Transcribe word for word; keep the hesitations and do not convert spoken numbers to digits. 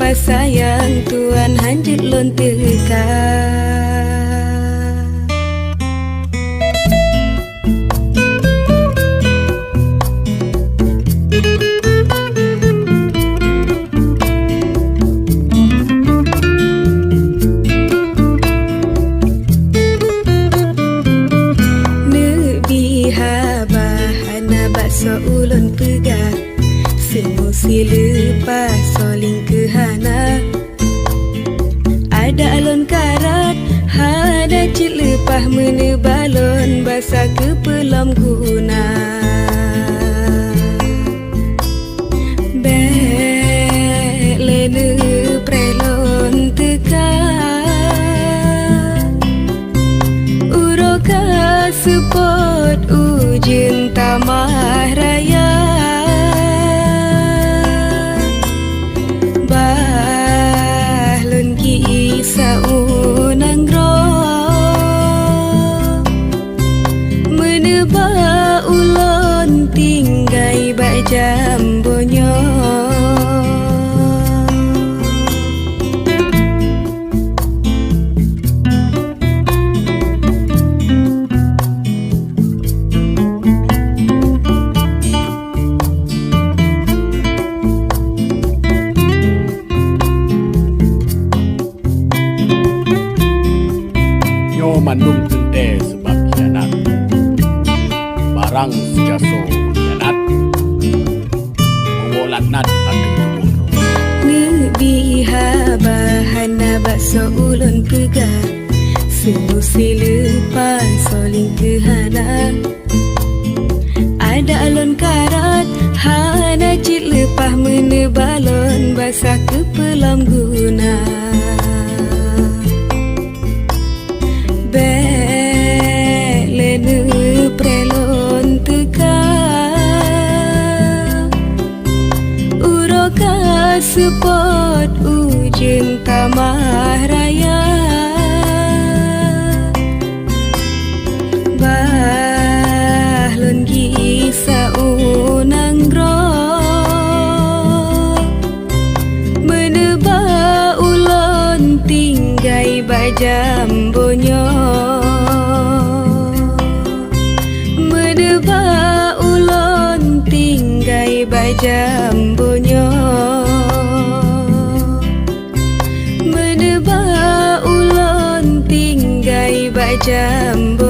Sayang Tuhan hanjeuet lôn teuka. Neubi haba hana bak soe ulôn peugah. Seumusileupah soling keuhana. Adak lôn karat hana cit leupah meuneuba lôn basa keupeulom guna. Bék lé neupreh lôn teuka. Uroe ka seupôt ujeuen tamah raya. Bah lôn gisa u nanggroe. Meuneuba ulôn tinggai bak jambo nyoe. Nyoe mandum teuntée sabab khianat. Barang sijasoe khianat, meuwoe laknat ateueh tuboh droe. Neubi haba hana bak soe ulôn peugah. Seumusileupah soling keuhana. Adak lôn karat hana cit leupah meuneuba lôn basa keupeulom guna. Bék lé neupreh lôn teuka. Uroe ka seupôt ujeuen tamah raya. Bah lôn gisa u nanggroe. Meuneuba ulôn tinggai bak jambo nyoe. Meuneuba ulôn tinggai bak jambo nyoe. Meuneuba ulôn tinggai bak jambo